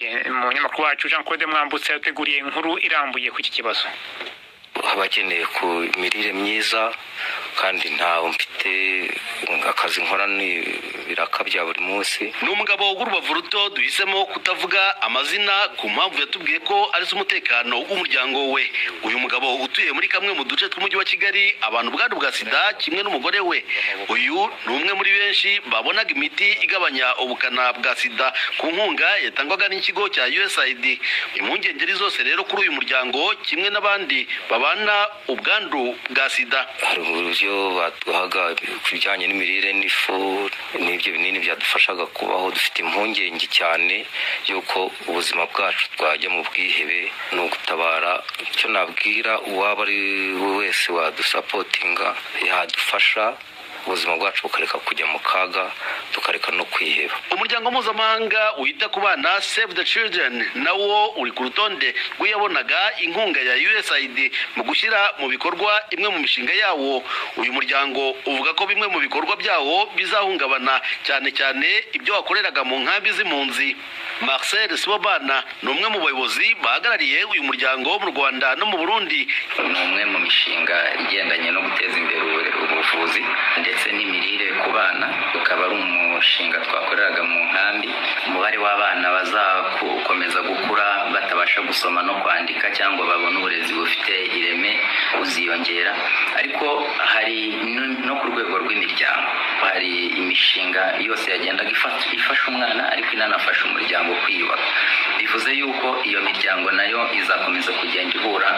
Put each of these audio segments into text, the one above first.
Umunyamakuru wacu Jean Claude Mwambutse yateguriye inkuru irambuye ku iki kibazo. Abakeneye ku mirire myiza, kandi ntawe mfite. Akazi nkora ni ibiraka bya buri munsi. Ni umugabo w'urubavu ruto duhisemo kutavuga amazina ku mpamvu yatubwiye ko ari z'umutekano w'umuryango we. Uyu mugabo utuye muri kamwe mu duce tw'umujyi wa Kigali, abantu ubwandu bwa sida kimwe n'umugore we. Uyu ni umwe muri benshi babonaga imiti igabanya ubukana bwa sida ku nkunga yatangwaga n'ikigo cya USAID. Impungenge ari zose rero kuri uyu muryango kimwe n'abandi babana ubwandu bwa sida. Hari uburyo baduhaga ku bijyanye n'imirire n'ifu n'ibyo binini byadufashaga kubaho. Dufite impungenge cyane y'uko ubuzima bwacu twajya mu bwihebe. Ni ugutabara. Icyo nabwira uwaba ari we wese wadusupportinga, yadufasha ubuzima bwacu bukareka kujya mu kaga, tukareka no kwiheba. Umuryango mpuzamahanga wita ku bana, Save the Children, nawo uri ku rutonde rw'iyabonaga inkunga ya USAID mu gushyira mu bikorwa imwe mu mishinga yawo. Uyu muryango uvuga ko bimwe mu bikorwa byawo bizahungabana, cyane cyane ibyo wakoreraga mu nkambi z'impunzi. Marcel Sibomana ni umwe mu bayobozi bahagarariye uyu muryango mu Rwanda no mu Burundi. Ni umwe mu mishinga igendanye no guteza imbere ubuvuzi ndetse n'imirire ku bana, ukaba ari umushinga twakoreraga mu nkambi. Umubare w'abana bazakomeza gukura batabasha gusoma no kwandika cyangwa babone uburezi bufite ireme uziyongera. Ariko hari no ku rwego rw'imiryango, hari imishinga yose yagendaga ifasha umwana ariko inanafasha umuryango kwiyubaka. Bivuze yuko iyo miryango nayo izakomeza kugenda ihura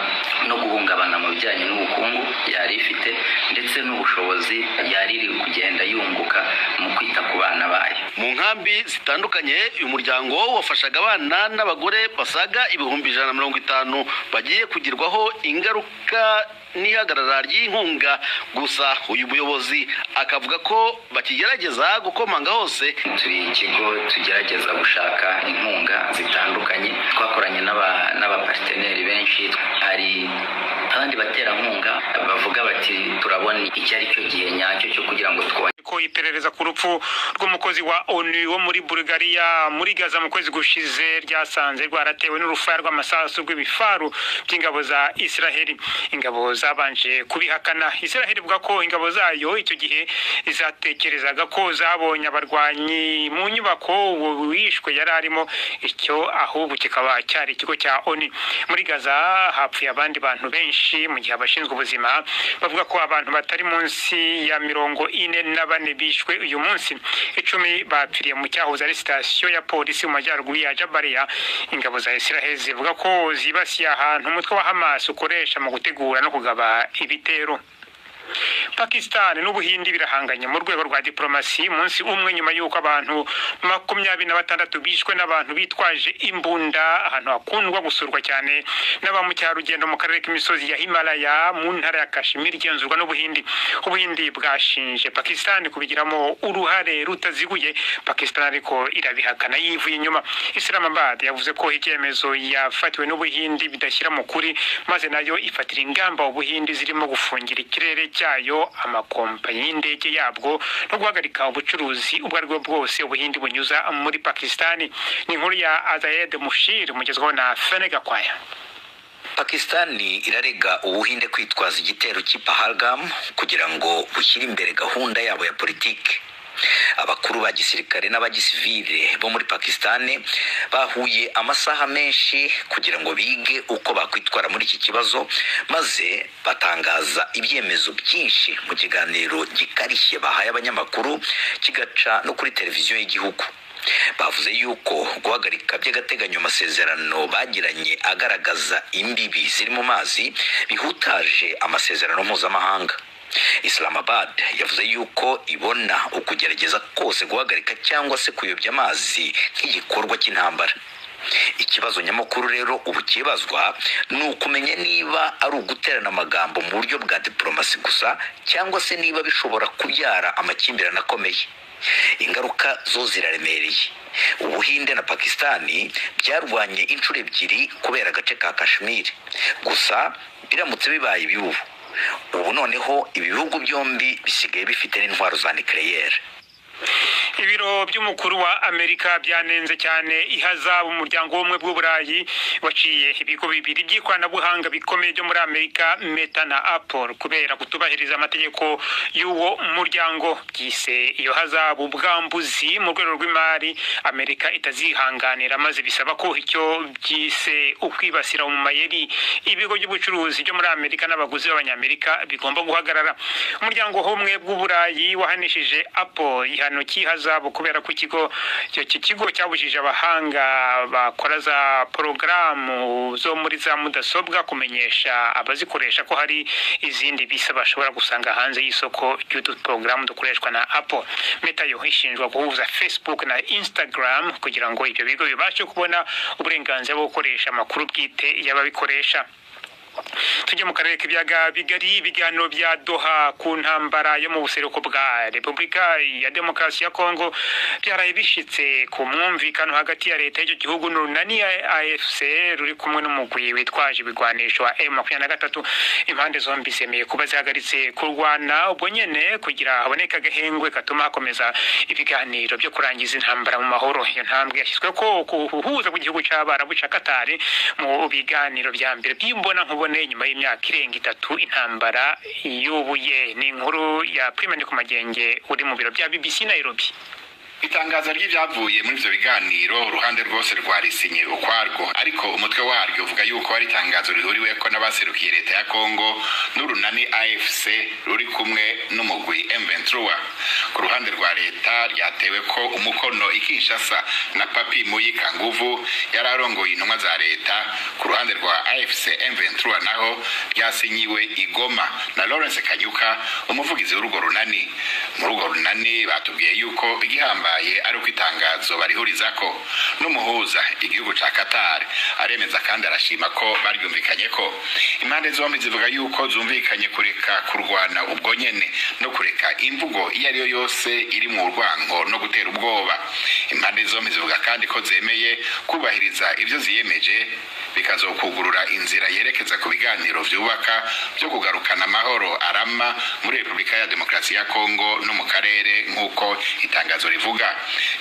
no guhungabana mu bijyanye n'ubukungu yari ifite ndetse n'ubushobozi yari iri kugenda yunguka mu kwita ku bana bayo. Mu nkambi zitandukanye, uyu muryango wafashaga abana n'abagore basaga 150,000 bagiye kugirwaho ingaruka n'ihagarara ry'inkunga. Gusa uyu muyobozi akavuga ko bakigerageza gukomanga hose. Turi ikigo tugerageza gushaka inkunga zitandukanye. Twakoranye n'abapartenaires benshi. Hari abandi baterankunga bavuga bati: "Turabona iki ari cyo gihe nyacyo cyo kugira ngo twongere." Ko iperereza ku rupfu rw'umukozi wa ONU wo muri Bulgaria muri Gaza mu kwezi gushize ryasanze rwaratewe n'urufaya rw'amasasu rw'ibifaru by'ingabo za Israheli. Ingabo zabanje kubihakana. Israheli ivuga ko ingabo zayo icyo gihe zatekerezaga ko zabonye abarwanyi mu nyubako uwo wishwe yari arimo, icyo ahubwo kikaba cyari ikigo cya ONU. Muri Gaza hapfuye abandi bantu benshi, mu gihe abashinzwe ubuzima bavuga ko abantu batari munsi ya 44 bishwe uyu munsi. 10 bapfiriye mu cyahoze ari sitasiyo ya polisi mu majyaruguru ya Jabalia. Ingabo za Israel zivuga ko zibasiye ahantu umutwe wa Hamas ukoresha mu gutegura no kugaba ibitero. Pakistan n'Ubuhindi birahanganye mu rwego rwa diplomasi, munsi umwe nyuma y'uko abantu 26 bishwe n'abantu bitwaje imbunda ahantu hakundwa gusurwa cyane na ba mukerarugendo mu karere k'imisozi ya Himalaya mu ntara ya Kashmir igenzurwa n'Ubuhindi. Ubuhindi bwashinje Pakistan kubigiramo uruhare rutaziguye. Pakistan ariko irabihakana yivuye inyuma. Islamabad yavuze ko icyemezo yafatiwe n'Ubuhindi bidashyira mu kuri, maze nayo ifatira ingamba Ubuhindi zirimo gufungira ikirere cyayo amakompanyi y'indege yabwo no guhagarika ubucuruzi ubwo aribwo bwose Ubuhindi bunyuza muri Pakistani. Ni inkuru ya Azayed Mushir, mugezwaho na Fene Gakwaya. Pakistani irarega Ubuhinde kwitwaza igitero cy'i Pahalgam kugira ngo bushyire imbere gahunda yabo ya politiki. Abakuru ba gisirikare n'abagisivile bo muri Pakistani bahuye amasaha menshi kugira ngo bige uko bakwitwara muri iki kibazo, maze batangaza ibyemezo byinshi mu kiganiro gikarishye bahaye abanyamakuru, kigaca no kuri televiziyo y'igihugu. Bavuze yuko guhagarika by'agateganyo amasezerano bagiranye agaragaza imbibi ziri mu mazi bihutaje amasezerano mpuzamahanga. Islamabad yavuze yuko ibona ukugerageza kose guhagarika cyangwa se kuyobya amazi nk'igikorwa cy'intambara. Ikibazo nyamukuru rero ubu kibazwa ni ukumenya niba ari uguterana amagambo mu buryo bwa diplomasi gusa, cyangwa se niba bishobora kubyara amakimbirane akomeye. Ingaruka zo ziraremereye. Ubuhinde na Pakistani byarwanye inshuro ebyiri kubera agace ka Kashmir. Gusa biramutse bibaye ibibubu, ubu noneho ibi bihugu byombi bisigaye bifite n'intwaro za nucléaire. Ibiro by'umukuru wa Amerika byanenze cyane ihazabu umuryango w'Ubumwe bw'Uburayi waciye ibigo bibiri by'ikoranabuhanga bikomeye byo muri Amerika, Meta na Apple, kubera kutubahiriza amategeko y'uwo muryango. Byise iyo hazabu ubwambuzi mu rwego rw'imari Amerika itazihanganira, maze bisaba ko icyo byise ukwibasira mu mayeri ibigo by'ubucuruzi byo muri Amerika n'abaguzi b'Abanyamerika bigomba guhagarara. Umuryango w'Ubumwe bw'Uburayi wahanishije Apple igihano cy'ihazabu kubera ko icyo kigo cyabujije abahanga bakora za porogaramu zo muri za mudasobwa kumenyesha abazikoresha ko hari izindi bisa bashobora gusanga hanze y'isoko ry'utu porogaramu dukoreshwa na Apple. Meta yo ishinjwa guhuza Facebook na Instagram kugira ngo ibyo bigo bibashe kubona uburenganzira bwo gukoresha amakuru bwite y'ababikoresha. Tujye mu karere k'Ibiyaga Bigari. Ibiganiro bya Doha ku ntambara yo mu buseruko bwa Repubulika ya Demokarasi ya Kongo byaraye bishitse ku mwumvikano hagati ya leta y'icyo gihugu n'urunani AFC ruri kumwe n'umugwi witwaje ibigwanisho wa M23. Impande zombi zemeye kuba zihagaritse kurwana ubwo nyene kugira haboneke agahengwe gatuma hakomeza ibiganiro byo kurangiza intambara mu mahoro. Iyo ntambwe yashyizwe ko kuhuza kw'igihugu c'Abarabu ca Qatar mu biganiro vya mbere by'imbona nkubone nyuma y'imyaka irenga 3 intambara yubuye. Ni inkuru ya Prime ku Magenge uri mu biro bya BBC Nairobi. Itangazo ry'ibyavuye muri ivyo biganiro uruhande rwose rwarisinye ukwarwo, ariko umutwe waryo uvuga yuko ari itangazo rihuriweko n'abaserukiye leta ya Kongo n'urunani AFC ruri kumwe n'umugwi M23. Ku ruhande rwa leta ryatewe ko umukono i Kinshasa na Papi Muyika Nguvu yari arongoye intumwa za leta. Ku ruhande rwa AFC M23 naho ryasinyiwe i Goma na Lawrence Kanyuka, umuvugizi w'urwo runani. Muri urwo runani batubwiye yuko igihambaye ari uko itangazo barihurizako n'umuhuza, igihugu ca Qatar, aremeza kandi arashima ko baryumvikanye ko. Impande zombi zivuga yuko zumvikanye kureka kurwana ubwo nyene no kureka imvugo iyo ariyo yose iri mu urwango no gutera ubwoba. Impande zombi zivuga kandi ko zemeye kubahiriza ivyo ziyemeje, bikazokugurura inzira yerekeza ku biganiro vyubaka vyo kugarukana amahoro arama muri Repubulika ya Demokarasi ya Kongo no mu karere, nk'uko itangazo rivuga.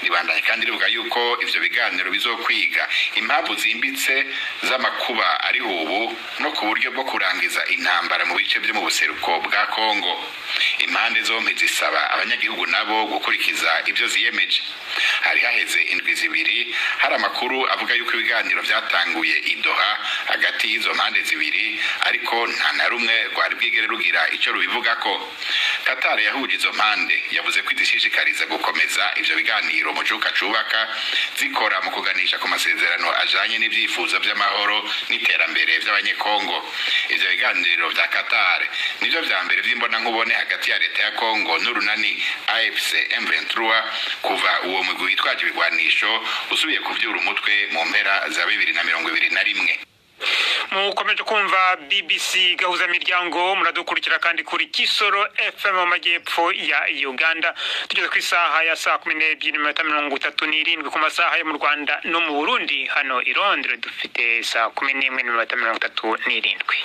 Ribandanye kandi rivuga yuko ivyo biganiro bizokwiga impamvu zimbitse z'amakuba ariho ubu no ku buryo bwo kurangiza intambara mu bice vyo mu buseruko bwa Kongo. Impande zombi zisaba abanyagihugu nabo gukurikiza ivyo ziyemeje. Hari haheze indwi 2 hari amakuru avuga yuko ibiganiro vyatanguye i Doha hagati y'izo mpande zibiri, ariko nta na rumwe rwari bwigere rugira ico rubivugako. Qatar yahuje izo mpande yavuze ko izishishikariza gukomeza ivyo biganiro mu cuka cubaka, zikora mu kuganisha ku masezerano ajanye n'ivyifuzo vy'amahoro n'iterambere vy'Abanyekongo. Ivyo biganiro vya Qatar nivyo vya mbere vy'imbonankubone hagati ya leta ya Kongo n'urunani AFC M23 kuva uwo mugwi witwaje ibigwanisho usubiye kuvyura umutwe mu mpera za 2021. Mukomeje kumva BBC Gahuza Miryango. Muradukurikira kandi kuri Kisoro FM mu majyepfo ya Uganda. Tugeze ku isaha ya 12:37 ku masaha yo mu Rwanda no mu Burundi. Hano i Londres dufite 11:37.